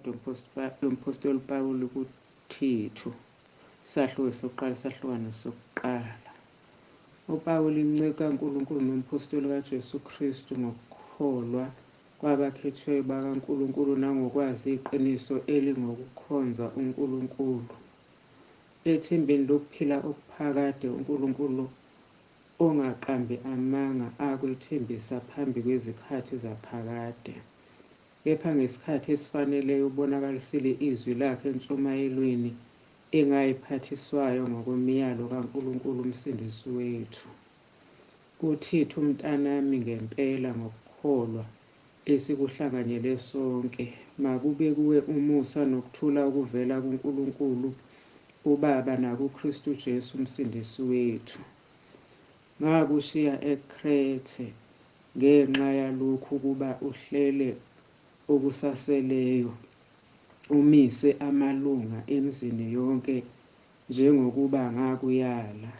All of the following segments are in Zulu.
Incwadi yomphostoli Pawulu kuThithu, isahluko sokuqala, isahlukano sokuqala. UPawulu, inceku kaNkulunkulu nomphostoli kaJesu Kristu, ngokukholwa kwabakhethiweyo bakaNkulunkulu nangokwazi iqiniso elingokukhonza uNkulunkulu, ethembeni lokuphila okuphakade uNkulunkulu ongaqambi amanga akwethembisa phambi kwezikhathi zaphakade. Kepha ngesikhathi esifaneleyo ubonakalisile izwi lakhe entshumayelweni engayiphathiswayo ngokwemiyalo kaNkulunkulu uMsindisi wethu. KuThithu umntanami ngempela ngokukholwa esikuhlanganyele sonke, makube kuwe umusa nokuthula okuvela kuNkulunkulu uBaba nakuKristu Jesu uMsindisi wethu. Ngakushiya eKrethe ngenxa yalokhu ukuba uhlele okusaseleyo, umise amalunga emzini yonke njengokuba ngakuyala.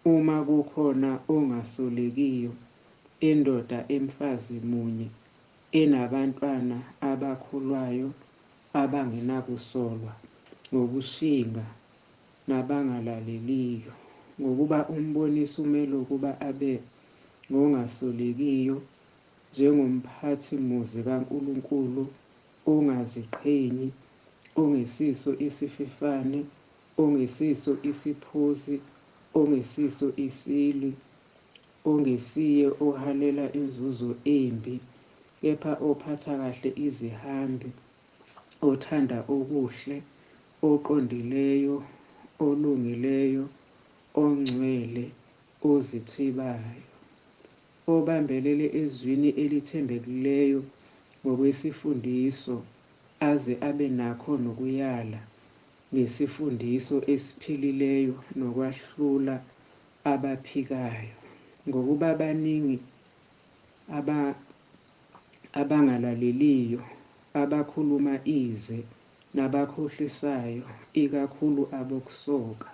Uma kukhona ongasolekiyo, indoda emfazi munye, enabantwana abakholwayo abangenakusolwa ngokushinga nabangalaleliyo. Ngokuba umbonisi umele ukuba abe ngongasolekiyo, njengomphathi-muzi kaNkulunkulu, ongaziqhenyi, ongesiso isififane, ongesiso isiphuzi, ongesiso isilwi, ongesiye ohalela inzuzo embi, kepha ophatha kahle izihambi, othanda okuhle, oqondileyo, olungileyo, ongcwele, ozithibayo, obambelele ezwini elithembekileyo ngokwesifundiso, aze abe nakho nokuyala ngesifundiso esiphilileyo nokwahlula abaphikayo. Ngokuba baningi abangalaleliyo, abakhuluma ize, nabakhohlisayo, ikakhulu abokusoka,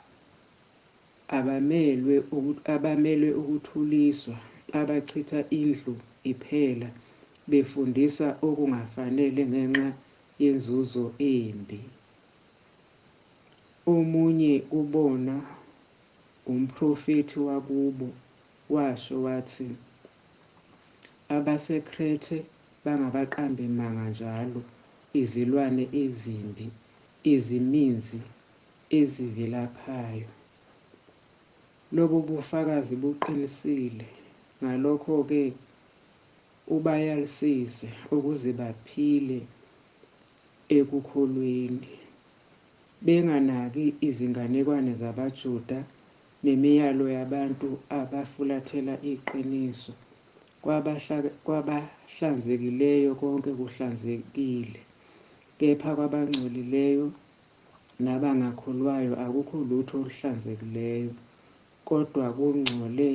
abamelwe ukuthuliswa, abachitha indlu iphela, befundisa okungafanele ngenxa yenzuzo embi. Omunye kubona, umprofethi wakubo, washo wathi, abaseKrethe bangabaqambi manga njalo, izilwane ezimbi, iziminzi ezivilaphayo. Lobu bufakazi buqinisile. Ngalokho-ke ubayalisise ukuze baphile ekukholweni, benganaki izinganekwane zabaJuda nemiyalo yabantu abafulathela iqiniso. Kwabahlanzekileyo konke kuhlanzekile, kepha kwabangcolileyo nabangakholwayo akukho lutho oluhlanzekileyo, kodwa kungcole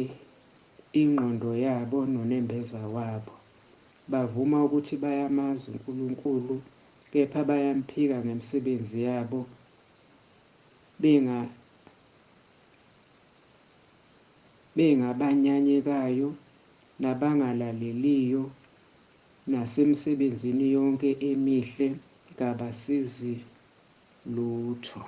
ingqondo yabo nonembeza wabo. Bavuma ukuthi bayamazi uNkulunkulu, kepha bayamphika ngemisebenzi yabo, bengabanyanyekayo nabangalaleliyo, nasemsebenzini yonke emihle kabasizi lutho.